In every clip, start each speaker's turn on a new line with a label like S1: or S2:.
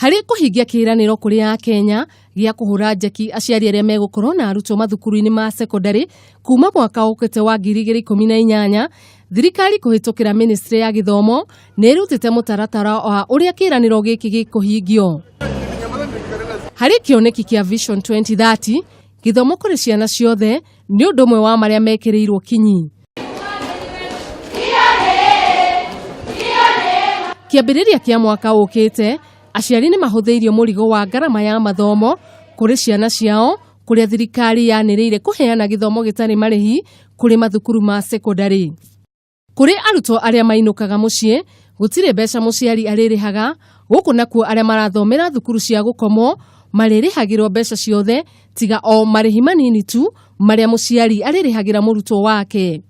S1: Harĩ kũhingia kĩĩranĩro kũrĩ Akenya gĩa kũhũra njeki aciari arĩa megũkorwo na arutwo mathukuru-inĩ ma sekondarĩ kuma mwaka ũkĩte wa 2018, thirikari kũhĩtũkĩra ministry ya gĩthomo nĩ ĩrutĩte mũtaratara wa ũrĩa kĩĩranĩro gĩkĩ gĩkũhingio. Harĩ kĩoneki kĩa Vision 2030, gĩthomo kũrĩ ciana ciothe nĩ ũndũ ũmwe wa marĩa mekĩrĩirwo kinyi. Kĩambĩrĩria kĩa mwaka ũkĩte, aciari nĩ mahũthĩirio mũrigo wa ngarama ya mathomo kũrĩ ciana ciao kũrĩa thirikari yanĩrĩire kũheana gĩthomo gĩtarĩ marĩhi kũrĩ mathukuru ma sekondarĩ. Kũrĩ arutwo arĩa mainũkaga mũciĩ, gũtirĩ mbeca mũciari arĩrĩhaga, gũkũ nakuo arĩa marathomera thukuru cia gũkomwo marĩrĩhagĩrwo mbeca ciothe tiga o marĩhi manini tu marĩa mũciari arĩrĩhagĩra mũrutwo wake.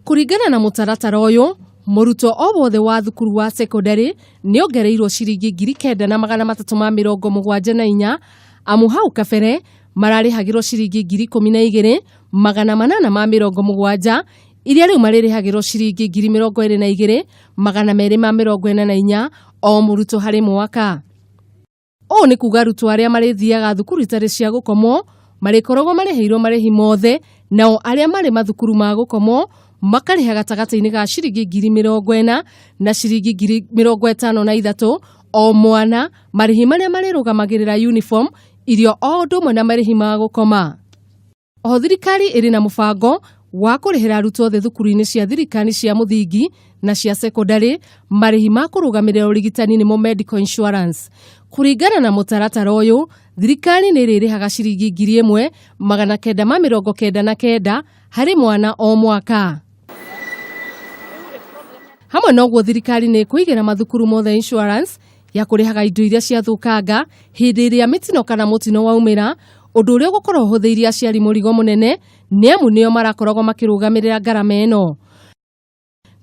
S1: Kũringana na mũtaratara ũyũ, mũrutwo o wothe wa thukuru wa sekondarĩ nĩ ongereirwo ciringi 9,374, amu hau kabere mararĩhagĩrwo ciringi 12,870, iria rĩu marĩrĩhagĩrwo ciringi 22,244 o mũrutwo harĩ mwaka. Ũũ nĩ kuga arutwo arĩa marĩthiaga thukuru itarĩ cia gũkomwo marĩkoragwo marĩhĩirwo marĩhi mothe, nao arĩa marĩ mathukuru ma gũkomwo makarĩha gatagatĩ-inĩ ga ciringi 40,000 na ciringi 53,000 o mwana, marĩhi marĩa marĩrũgamagĩrĩra uniform, irio o ũndũ ũmwe na marĩhi ma gũkoma. Oho thirikari ĩrĩ na mũbango wa kũrĩhĩra arutwo othe thukuru-inĩ cia thirikari cia mũthingi na cia sekondarĩ marĩhi ma kũrũgamĩrĩra ũrigitani nĩmo medical insurance. Kũringana na mũtaratara ũyũ, thirikari nĩ ĩrĩrĩhaga ciringi 1,999 harĩ mwana o mwaka. Hamwe na ũguo, thirikari nĩ ĩkũigĩra mathukuru mothe insurance ya kũrĩhaga indo iria ciathũkanga hĩndĩ ĩrĩa mĩtino kana mũtino waumĩra, ũndũ ũrĩa ũgũkorwo ũhũthĩirie aciari mũrigo mũnene nĩ amu nĩo marakoragwo makĩrũgamĩrĩra ngarama ĩno.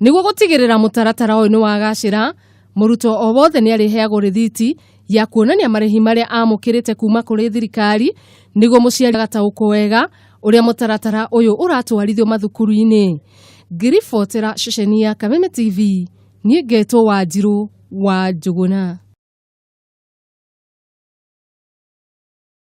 S1: Nĩguo gũtigĩrĩra mũtaratara ũyũ nĩ wagacĩra, mũrutwo o wothe nĩ arĩheagwo rĩthiti ya kuonania marĩhi marĩa amũkĩrĩte kuma kũrĩ thirikari, nĩguo mũciari agataũkwo wega ũrĩa mũtaratara ũyũ ũratwarithio mathukuru-inĩ. Ngĩribotera ceceni ya Kameme TV, niĩ ngetwo Wanjirũ wa Njũgũna.